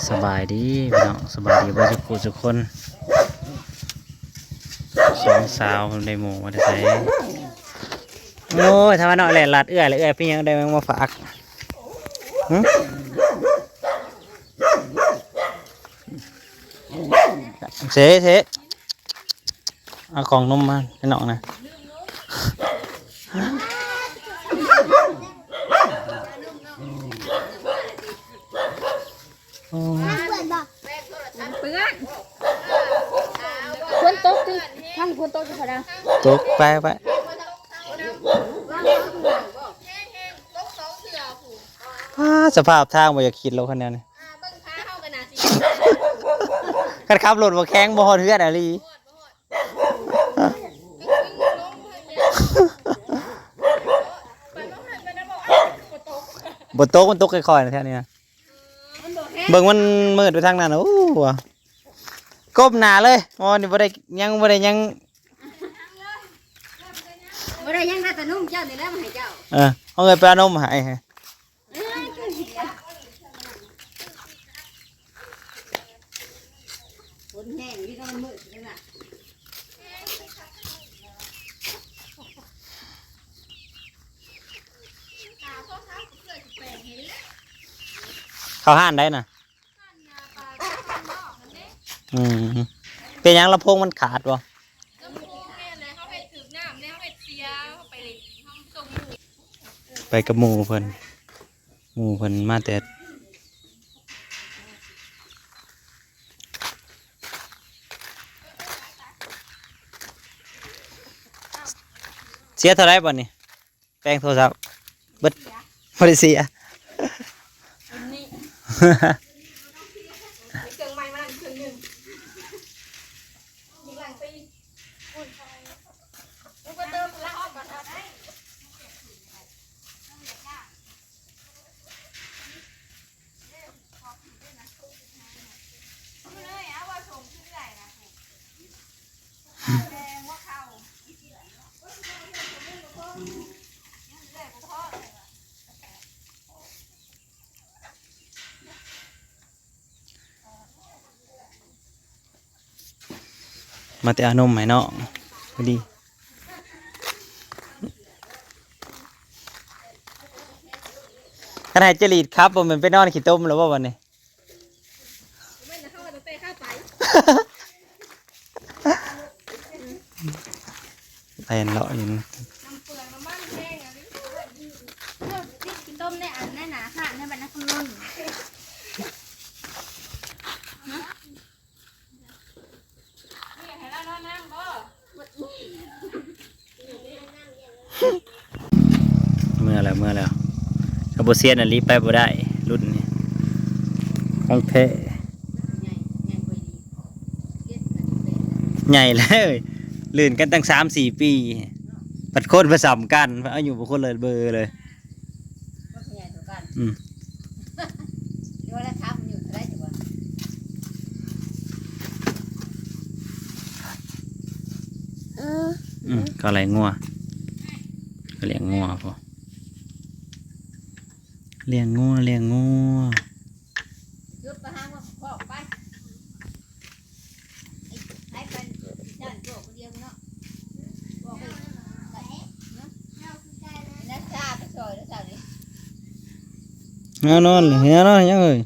ສະບາຍດີພີ່ນ້ອງ ສະບາຍດີເບິດທຸກຜູ້ທຸກຄົນ. ສອງສາວໄດ້ໝູ່ມາແຕ່ໃສ? ໂອ້ຍ ຖ້າວ່ານ້ອຍແລ່ນລັດເອື້ອຍ ແລ້ວເອື້ອຍເປັນຫຍັງໄດ້ຫຍັງມາຝາກ? ຫຶ? ເສ ເສ ເອົາກ່ອງນົມມາໃຫ້ນ້ອງນະ. ໂອ້ ເປື້ອນບໍ່? ເປື້ອນ. ຝົນຕົກຕິ? ທາງຝົນຕົກຢູ່ບໍ່? ຕົກ. ໄປ ໄປ. ອ້າ ສະພາບທາງບໍ່ຢາກຄິດແລ້ວ ຄັນແນວນີ້. ອ່າ ເບິ່ງພາເຮົາກໍໜ້າຊິ ຄັນຂັບລົດບໍ່ແຂງ ບໍ່ຮອດເຮືອນອີ່ຫຼີ. ບໍ່ຕົກ ມັນຕົກຄ່ອຍໆ ແຖວນີ້ນະ. ເບິ່ງມັນມືດໄປທາງນັ້ນ. ໂອ້ ກົ້ມໜ້າເລີຍ. ອໍ ນີ້ບໍ່ໄດ້ຫຍັງ ບໍ່ໄດ້ຫຍັງ ບໍ່ໄດ້ຫຍັງ ໄດ້ແຕ່ນົມເຈົ້ານີ້ແຫຼະມາໃຫ້ເຈົ້າ. ເອີ ເອົາເງິນໄປເອົານົມໃຫ້. ຝົນແຮງຢູ່ເນາະ ມັນມືດຢູ່ນັ້ນນະ. ເຂົ້າຮ້ານໃດນະ? ອືມ ເປັນຫຍັງລຳໂພງມັນຂາດບໍ່? ລຳໂພງແມ່ນແຫຼະ ເຮົາເຮັດຖືກນ້ຳແລ້ວ ເຮົາເຮັດເສຍ ເຮົາໄປເຫຼັ້ນ ເຮົາສົ່ງໝູ່ ໄປກັບໝູ່ເພິ່ນ ໝູ່ເພິ່ນມາແຕ່ ເສຍເທົ່າໃດບັດນີ້? ແປງໂທລະສັບເບິດ ບໍ່ໄດ້ເສຍ ເຄື່ອງໃໝ່ມານັ້ນເຄື່ອງໜຶ່ງ. ມາແຕ່ເອົານົມໃຫ້ນ້ອງພໍດີ. ຄັນໃຫ້ຈະຫຼີດຂັບ ບໍ່ແມ່ນໄປນອນຂີ້ຕົມແລ້ວບໍ່ບັດນີ້? ແລ່ນເລາະຢູ່ ນ້ຳເປືອງນ້ຳມັນແພງ. ຂີ້ຕົມໃນອັນນັ້ນນະ ຮ້ານໃນບ້ານນາຄຳລຸນ. ເມື່ອແລ້ວ ເມື່ອແລ້ວ ຖ້າບໍ່ຊຽນອີ່ຫຼີໄປບໍ່ໄດ້ ລຸ້ນນີ້ຂອງແທ້. ໃຫຍ່ແລ້ວ ລື່ນກັນຕັ້ງສາມສີ່ປີ ບັດຄົນປະສຳກັນ ອາຍຸບໍ່ຄົນລະເບີເລີຍ. ຄົນໃຫຍ່ເທົ່າກັນ ອືມ ຫຼືວ່າລະຖາມອາຍຸເທົ່າໃດຕົວະ? ອືມ ເຂົາໄລ່ງົວ ເຂົາລ້ຽງງົວພຸ້ນ ລ້ຽງງົວ ລ້ຽງງົວ. ຢຸດໄປຫາງົວຄອກໄປ. ເອົານອນ ເອົານອນ ຍັງເອີຍ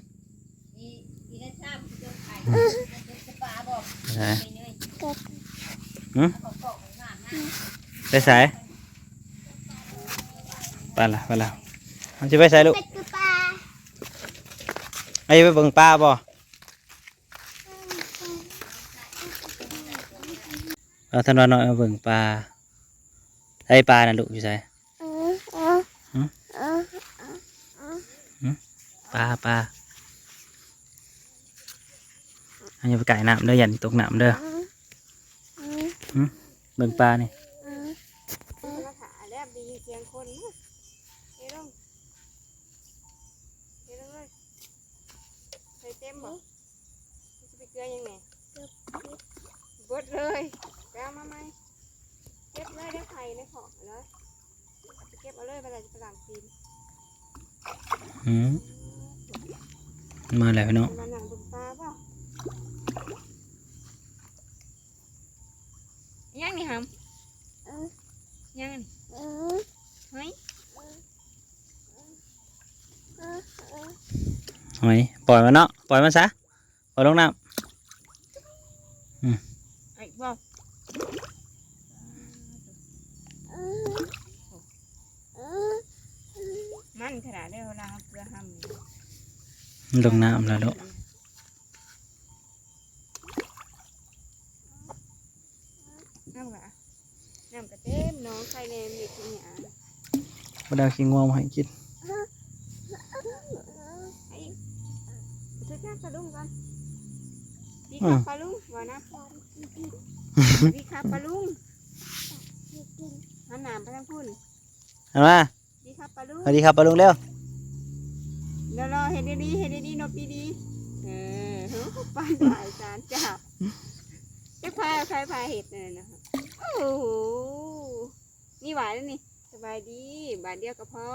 ຮະ? ໄປໃສ? ໄປລະ ໄປລະ ມັນຊິໄປໃສລູກ? ໄປເບິ່ງປາ ໄປເບິ່ງປາບໍ່? ເອົາ ທັນວານ້ອຍມາເບິ່ງປາ. ໃສປານະລູກ ຢູ່ໃສ? ຫຶ? ຫຶ? ປາ ປາ ເຮົາຢ່າໄປໃກ້ນ້ຳເດີ ຢ້ານຕົກນ້ຳເດີ. ຫຶ? ເບິ່ງປານີ້. ເທລົງ ເທລົງເລີຍ ໃສ່ເຕັມບໍ່? ມັນຊິໄປເກືອຫຍັງແດ່? ເກືອເບິດເລີຍ ໄປເອົາມາໃໝ່. ເກັບເລີຍ ໄດ້ໄຂ່ໃນຂອງເລີຍ ເກັບເອົາເລີຍ ໄປລະ ໄປລ້າງຕີນ. ອືມ ມາແລ້ວພີ່ນ້ອງ ມານັ່ງ ໄປ ປ່ອຍມັນເນາະ ປ່ອຍມັນຊະ ປ່ອຍລົງນ້ຳ ອືມ ໄອ້ບໍ່ ມັນຂະໜາດໃດເວລາເຮົາເກືອຫ້ຳ ມັນລົງນ້ຳແລ້ວລູກ. ນ້ຳກະ ນ້ຳກະເຕັມໜອງ ໃສ່ແດ່ມີຂີ້ຫຍ້າ ບໍ່ໄດ້ເອົາຂີ້ງົວມາໃຫ້ກິນ ໄປ ໄປຫາປາລຸງກ່ອນ ດີຄັບ ອືມ ປາລຸງ ວ່ານະ ດີຄັບ ປາລຸງ ຫັນໜ້າໄປທາງພຸ້ນ ຫັນມາ ດີຄັບ ປາລຸງ ສະຫວັດດີຄັບ ປາລຸງ ເລັວ ເຮັດດີໆ ເຮັດດີໆ ນົບດີໆ ເອີ ປານໄດ້ອາຈານເຈົ້າ ຈັກໃຜ ໃຜພາເຮັດນັ້ນນະ ໂອ້ໂຫ ນີ້ຫວານນີ້ ສະບາຍດີ ບາດດຽວກໍພໍ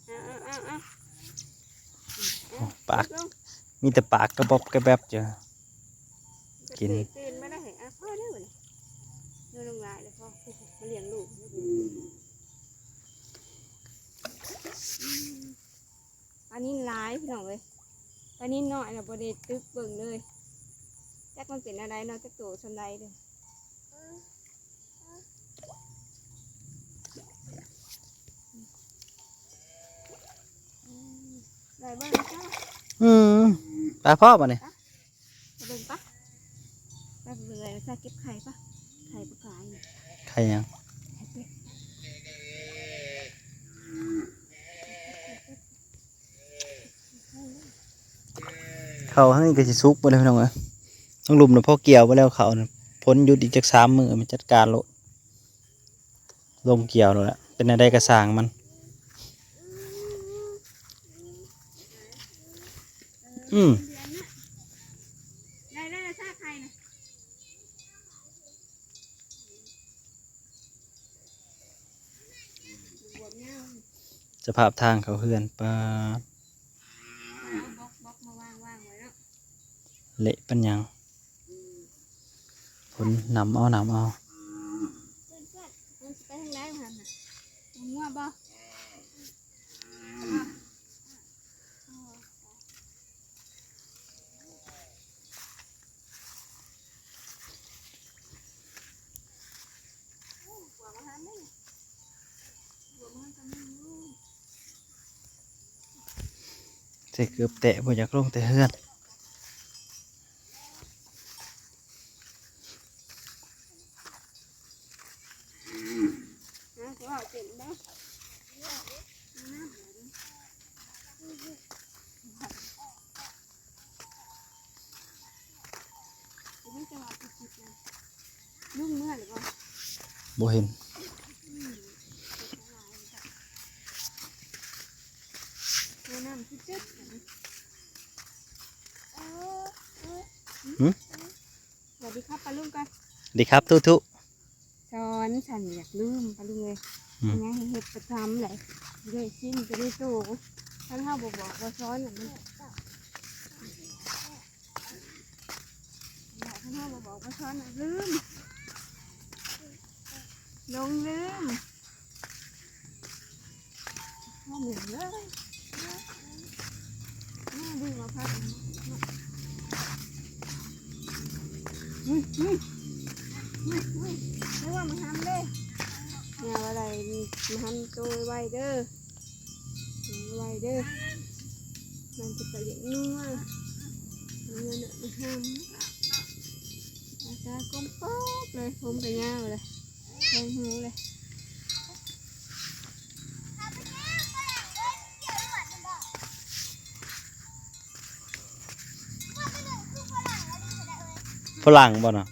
ເອົາໆໆໆ ປາກ ມີແຕ່ປາກກະບັບກະແບັບຢູ່ ກິນ ຕື່ນມາແລ້ວ ເຮີ້ຍ ອາ ພໍແລ້ວບັດນີ້ ນອນລົງຫຼາຍແລ້ວ ພໍ ມາລ້ຽງລູກ ອືມ ປານິນຫຼາຍພີ່ນ້ອງເອີຍ ປານິນນ້ອຍນະບໍ່ໄດ້ຕຶກເບິ່ງເລີຍ ຈັກມັນເປັນແນວໃດເນາະ ຈັກໂຕສ່ຳໃດເດີ້ ໄດ້ເບິ່ງເຈົ້າ ອືມ ໄປພໍບັດນີ້ ໄປເບິ່ງປະ ໄປເບິ່ງ ໄປເກັບໄຂ່ປະ ໄຂ່ປະກາຍ ໄຂ່ຫຍັງ ເຂົ້າທາງນີ້ກໍຊິສຸກເບິດແລ້ວພີ່ນ້ອງເອີຍ ທາງລຸ່ມນະພໍກ່ຽວໄປແລ້ວ ເຂົ້ານະ ຝົນຢຸດອີກຈັກສາມມື້ ມາຈັດການໂລດ ລົງກ່ຽວໂລດແຫຼະ ເປັນແນວໃດກໍຊ່າງມັນ ອືມ ໄດ້ແລ້ວຊາໄຂ່ນະ ສະພາບທາງເຂົ້າເຮືອນ ປາດ ເອົາບລັອກ ບລັອກມາວາງ ວາງໄວ້ເນາະ ເລະປານຫຍັງ ຝົນນຳເອົາ ນຳເອົາ ເພື່ອນໆ ມັນຊິໄປທາງໃດຫັ້ນນະ ງົວບໍ່? ໃສ່ເກີບແຕະ ບໍ່ຢາກລົງແຕ່ເຮືອນ. บ่เห็น หึ? สวัสดีครับป้าลุงก่อน สวัสดีครับทุๆ สอน ฉันอยากลืมป้าลุงเอ้ย อืม ยังให้เฮ็ดประจำเลย ได้กินก็ได้โต คันเฮาบ่บอกบ่สอนน่ะมัน คันเฮาบ่บอกบ่สอนน่ะลืม หลงลืม เรียกว่ามาทำเด้ เนี่ยอะไร มาทำตัวไวๆเด้อ ไวๆเด้อ มันจะไปเลี้ยงงัว เอาเงินมาทำ อาจารย์ก้มป๊อกเลย ผมก็ยาวเลย แทงหูเลย ฝรั่งบ่น่ะ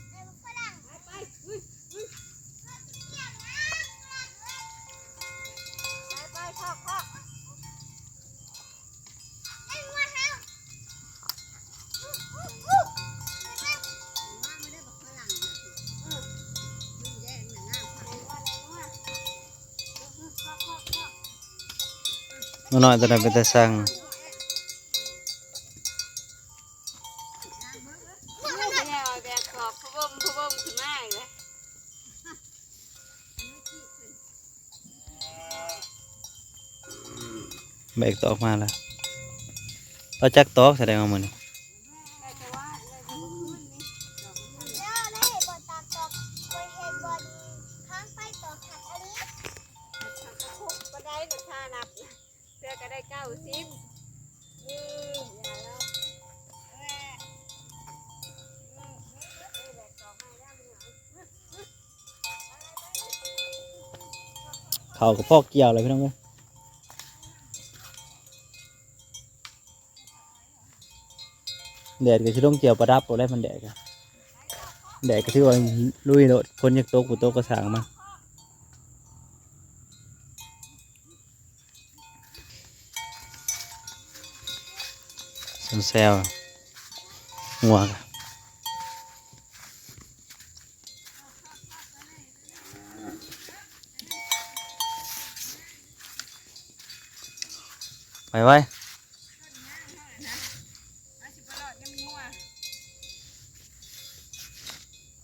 หนูน้อยตัวนั้นเป็นตาสั่ง แบกกรอบพะวงพะวงขึ้นมาอีกแล้ว อืม ແບກຕອກມາແລ້ວ ລາວຈັກຕອກສະແດງວ່າມື້ນີ້ ເຂົ້າກໍພໍກ່ຽວແລ້ວພີ່ນ້ອງເອີຍ ແດດກໍຊິລົງກ່ຽວປະດັບໂລດແຫຼະ ມັນແດດກໍ ແດດກໍຖືວ່າລຸຍໂລດ ຝົນຢາກຕົກບໍ່ຕົກກໍຊ່າງມັນ. ຊຳແຊວງົວ ໄປໄວ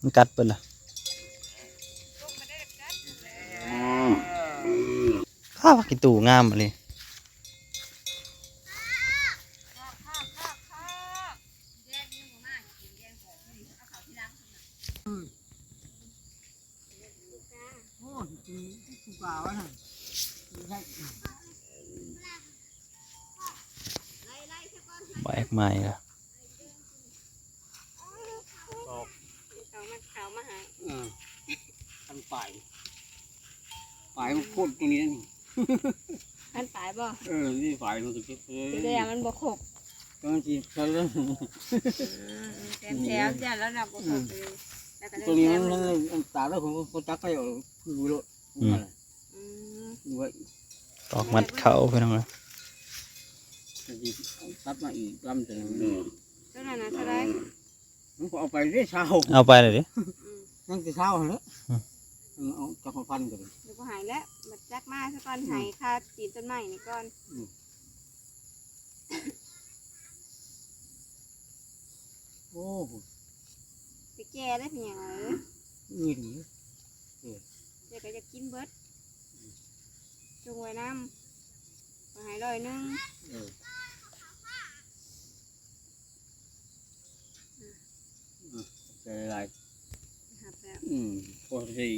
ມັນກັດເບິດລະ ພາກອີ່ຕູງາມອີ່ຫຼີ. ແບກໃໝ່ລະ ເອົາມັນເຂົ້າມາໃຫ້ ເອີ ພັນປາຍ ປາຍມັນໂຄດຕົວນີ້ນະ ພັນປາຍບໍ່? ເອີ ນີ້ປາຍມັນກໍເກັບເລີຍ ແຕ່ວ່າມັນບໍ່ຄົບ ກໍມັນຊິໃສ່ແລ້ວ ອືມ ແຖວໆ ຢ້ານລາວນັບບໍ່ຄົບເລີຍ ແລ້ວກໍເລີຍ ຕົວນີ້ມັນ ແຖວມັນ ອັນຕາກແລ້ວ ເພິ່ນກໍຈັກໃສ່ເອົາຄືໂລດ ອືມ ນັ້ນແຫຼະ ອືມ ໄວ້ ຕອກມັດເຂົ້າພີ່ນ້ອງເອີຍ ກໍຊິຕັດມາອີກລຳຕົວໜຶ່ງ ຕົວນັ້ນນະເທົ່າໃດ? ມັນກໍເອົາໄປເດ້ ຊາວ ເອົາໄປແລ້ວເດ້ ອືມ ຍັງແຕ່ຊາວຫັ້ນແຫຼະ ອືມ ເອີ ເອົາຈັກຫົວພັນກໍໄດ້ ດຽວບໍ່ໃຫ້ແລ້ວ ມາຈັກມາຊະກ່ອນ ອືມ ໃຫ້ຄ່າຕີນຕົ້ນໄມ້ນີ້ກ່ອນ ອືມ ໂອ້ ໄປແກ່ໄດ້ເປັນຫຍັງເອີຍ ອືມ ເອີ ແຕ່ກໍຢາກກິນເບິດ ອືມ ຈົ່ງໄວ້ນຳ ກໍໃຫ້ຮ້ອຍໜຶ່ງ ເອີ. ອືມ ຂອບໃຈຫຼາຍ ຮັບແລ້ວ ອືມ ພໍຊິ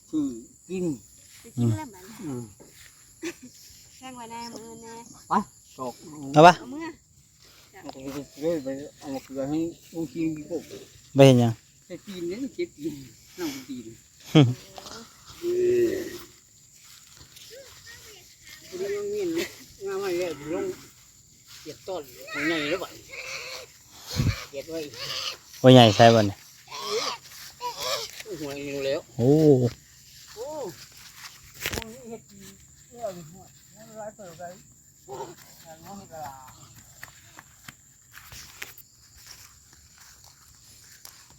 ຊື້ກິນ ໄປກິນແລ້ວບັດນີ້ ອືມ ແພງກວ່າແນ່ມື້ອື່ນແນ່ ໄປ ຕອກ ເອົາປະ ເອົາເມືອ ເອົາໄປ ເອົາເກືອໃຫ້ລຸງຊິງກິນໂພດ ໄປເຮັດຫຍັງ? ໃສ່ຕີນເດ້ ເຈັບຕີນ ນ້ຳຕີນ ບໍ່ໄດ້ວ່າມີຫຍັງ ງາມໃຫ້ແລ້ວ ລົງ ເກັບຕອນຫົວໃຫຍ່ແລ້ວບັດນີ້ ເກັບໄວ້ ຫົວໃຫຍ່ໃສ່ບັດນີ້ ຫົວນີ້ແລ້ວ ໂອ້ ໂອ້ ເຮັດດີແລ້ວນີ້ ຫົວມັນຫຼາຍເຕີບໄດ໋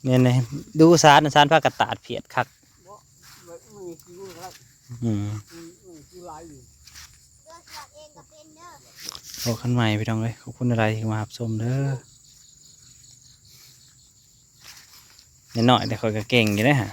ແມ່ນແຫຼະ ດູສານ ສານພາກະຕາດພຽດຄັກ ອືມ ພໍກັນໃໝ່ພີ່ນ້ອງເອີຍ ຂອບຄຸນຫຼາຍໆທີ່ມາຮັບຊົມເດີ ນ້ອຍໆ ແຕ່ຂ້ອຍກໍເກັ່ງຢູ່ເດ້ຫະ.